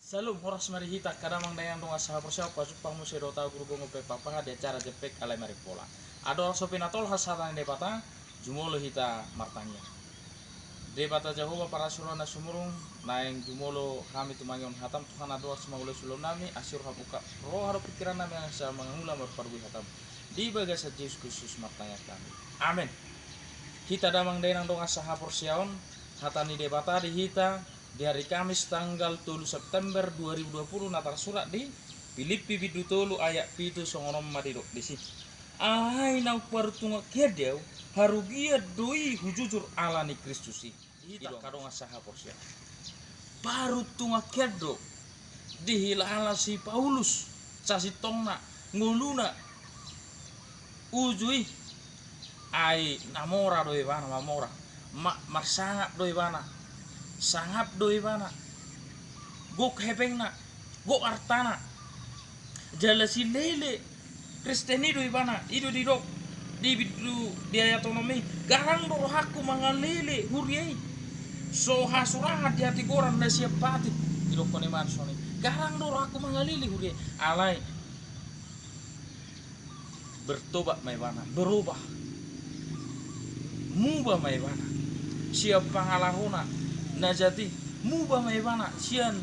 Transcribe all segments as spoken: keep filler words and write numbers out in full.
Salam, horas ma di hita angka damang dainang dongan sahaporseaon, pajumpang muse dohot au Guru Gomong Pepang Pangan di acara Jempek Alai Marimpola. Andorang so pinatolhas hata ni Debata, jumolo hita martangiang. Debata Jahowa parasi roha na sumurung, naeng jumolo hami tumangihon hatam Tuhan, andorang so mangulahon ulaonnami, asi roham ungkap roha dohot pingkirannami asa mangula marparbue hatam. Di bagasan Jesus Kristus martangiang hami. Amen. Hita damang dainang dongan sahaporseaon, hata ni Debata di hita di hari Kamis tanggal tolu September dua ribu dua puluh na tarsurat di Pilippi bindu tolu ayat pitu, songon on ma didok disi: Alai naung paruntungan hian do ahu, harugian do i hujujur ala ni Kristus i. Hita angka dongan sahaporseaon, paruntungan hian do dihilala si Paulus sasintongna, ngoluna, uju i. Ai na mora do ibana mamora, ma-, marsangap do ibana, sangap do ibana, gok hepengna, gok artana. Jala silele Kristen i do ibana, i do didok di bindu, di ayat onom i: Garang do rohangku mangalele huria i. So hasurangan di hatigoran na sian patik, didokkon ibana songon i: Garang do rohangku mangalele huria i. Alai bertobat ma ibana, berubah. Muba ma ibana sian pangalahona na jat i, muba ma ibana sian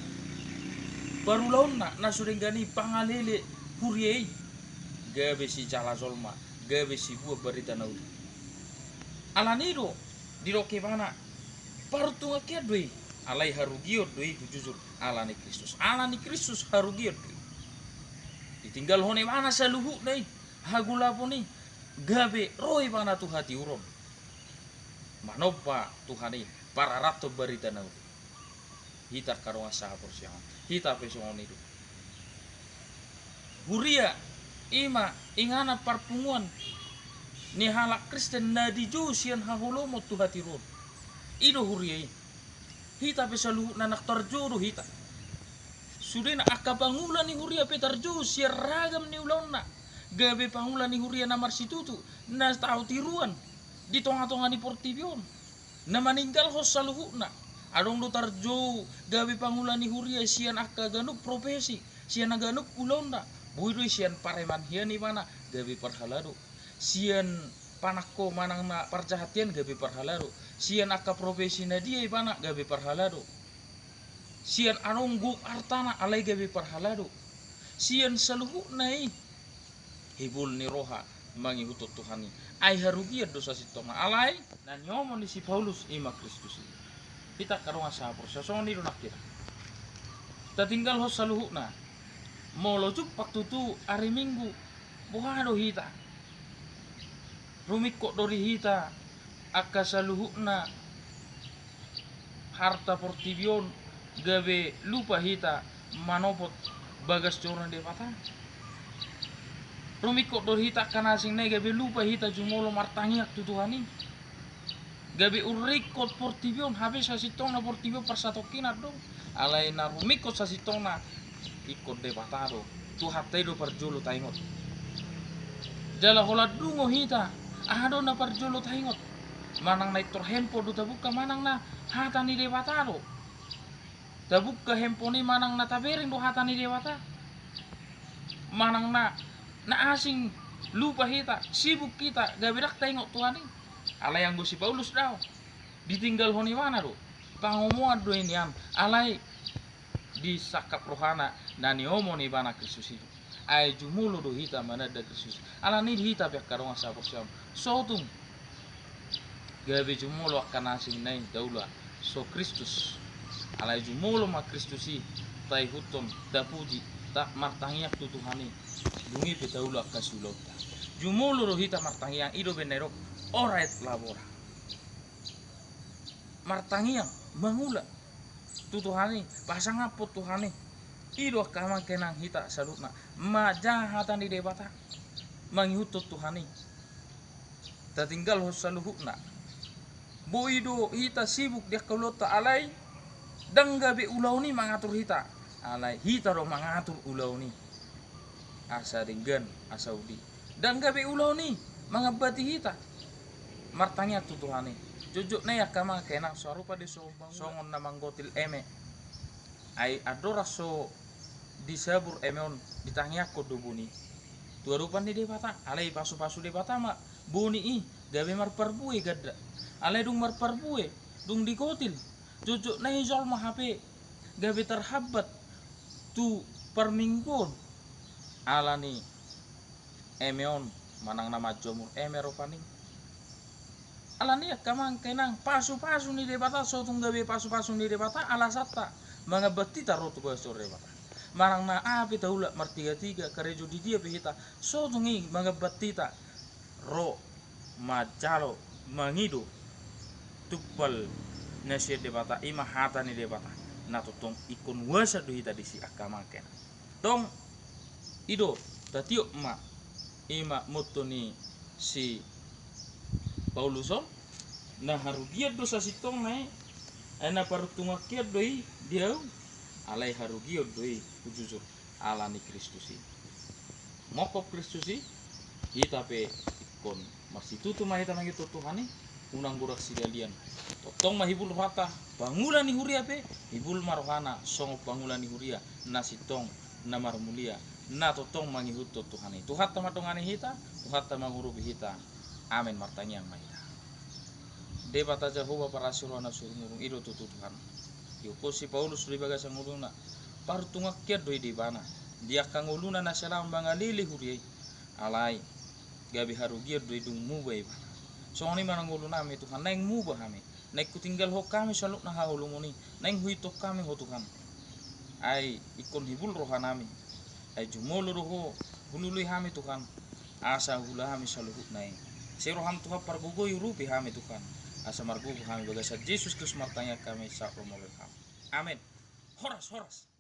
parulaonna na so denggan i, pangalele huria i, gabe sijala jolma, gabe siboan barita na uli. Alani do didok ibana, paruntungan hian do i, alai harugian do i hujujur ala ni Kristus. Ala ni Kristus harugian do i. Ditinggalhon ibana saluhutna i, hagolapon i, gabe ro ibana tu hatiuron, manomba Tuhan i, pararathon barita na uli. Hita angka dongan sahaporseaon, hita pe songon i do. Huria i ma inganan parpunguan ni halak Kristen na dijou sian haholomon tu hatiuron. I do huria i. Hita pe saluhutna nang tarjou do hita. Sudena angka pangula ni huria pe tarjou sian ragam ni ulaonna, gabe pangula ni huria na marsitutu, na tahu tiruan di tongatonga ni portibi on, na maninggalhon saluhutna. Adong do tarjou gabe pangula ni huria sian angka ganup profesi, sian ganup ulaonna. Boi do i sian pareman hian ibana, gabe parhalado. Sian panangko manang na parjahat hian, gabe parhalado. Sian angka profesi na dia ibana, gabe parhalado. Sian adong gok artana, alai gabe parhalado. Sian saluhutna i, hibul ni roha mangihuthon Tuhan i. Ai harugian do sasintongna, alai na niomo ni si Paulus i ma Kristus i. Hita angka dongan sahaporseaon, songon i do nang hita. Tatinggalhon saluhutna. Molo jumpang tutu ari Minggu, boha do hita? Rumingkot do di hita angka saluhutna harta portibi on, gabe lupa hita manopot bagas joro ni Debata. Rumingkot do di hita angka na asing nai, gabe lupa hita jumolo martangiang tu Tuhan i. Gabe urringkot portibi on, hape sasintongna portibi on parsatongkinan do. Alai na rumingkot sasintongna, ingkon Debata do. Tuhanta i do parjolo taingot. Jala holan dungo hita, aha do na parjolo taingot? Manang na intor handphone do tabungka, manang na hata ni Debata do. Tabungka handphone i manang na tabereng do hata ni Debata. Manang na, na asing, lupa hita, sibuk hita, gabe ndang taingot Tuhan i. Alai anggo si Paulus daong, ditinggalhon ibana do. Pangomoan do i nian, alai disangkap rohana na niomo ni ibana Kristus i do. Ai jumolo do hita mananda Kristus. Alani i hita pe angka dongan sahaporseaon, sotung gabe jumolo angka na asing nai taula so Kristus. Alai jumolo ma Kristus i taihuthon, tapuji, ta-, martangiang tu Tuhan i. Dung i pe taula angka siulaonta. Jumolo do hita martangiang, i do umbahen na didok ora et labora. Martangiang, mangula tu Tuhan i, pasangaphon Tuhan i. I do angka amang inang hita saluhutna, manjaha hata ni Debata, mangihuthon Tuhan i. Tatinggalhon saluhutna. Boi do hita sibuk di angka ulaonta, alai ndang gabe ulaon i mangatur hita, alai hita do mangatur ulaon i. Asa denggan, asa uli. Ndang gabe ulaon i mangambati hita. Martangiang tu Tuhan i. Jotjot nai angka amang inang, sarupa do songon, songon na manggotil eme. Ai andorang so disabur eme on, ditangiangkon do boni i tu adopan ni Debata, alai pasupasu Debata ma boni i gabe marparbue ganda. Alai dung marparbue, dung digotil, jotjot nai jolma hape gabe tarhambat tu parmingguon ala ni eme on manang na manjomur eme rupani. Ala ni i angka amang inang, pasupasu ni Debata, so tung gabe pasupasu ni Debata alasanta mangambat hita ro tu bagas ni Debata. Manang na aha pe taulak, martigatiga, karejo di dia pe hita, so tung i mangambat hita ro manjalo, mangido tumpal na sian Debata, i ma hata ni Debata, na tongtong ingkon huaso do hita disi angka amang inang. Tong, i do, tatiop ma, i ma motto ni si Paulus on, na harugian do sasintongna i, ai na paruntungan hian do i di ahu, alai harugian do i hujujur ala ni Kristus i. Mongkop Kristus i, hita pe ingkon marsitutu ma hita mangihut Tuhan i, unang godang sidalian. Tongtong ma hibul rohanta, pangula ni huria pe hibul ma rohana songon pangula ni huria na sintong, na marmulia, na tongtong mangihuthon Tuhan i. Tuhanta mandongani hita, Tuhanta mangurupi hita. Amen. Martangiang ma hita. Debata Jahowa parasi roha na sumurung, i do tutu Tuhan, dihuphon si Paulus do di bagasan ngoluna, paruntungan hian do i di ibana, di angka ngoluna na sai laho mangalele huria i. Alai gabe harugian do i dung muba ibana. Songon i ma na ngolunami Tuhan, naeng muba hami, naeng hutinggalhon hami saluhutna haholomon i, naeng huihuthon hami Ho Tuhan. Ai ingkon hibul rohanami, ai jumolo do Ho, hulului hami Tuhan, asa huula hami saluhutna i. Sai roham Tuhan pargogoi, urupi hami Tuhan, asa margogo hami. Bagasan Jesus Kristus martangiang hami sahat ro molo Ham. Amen. Horas, horas.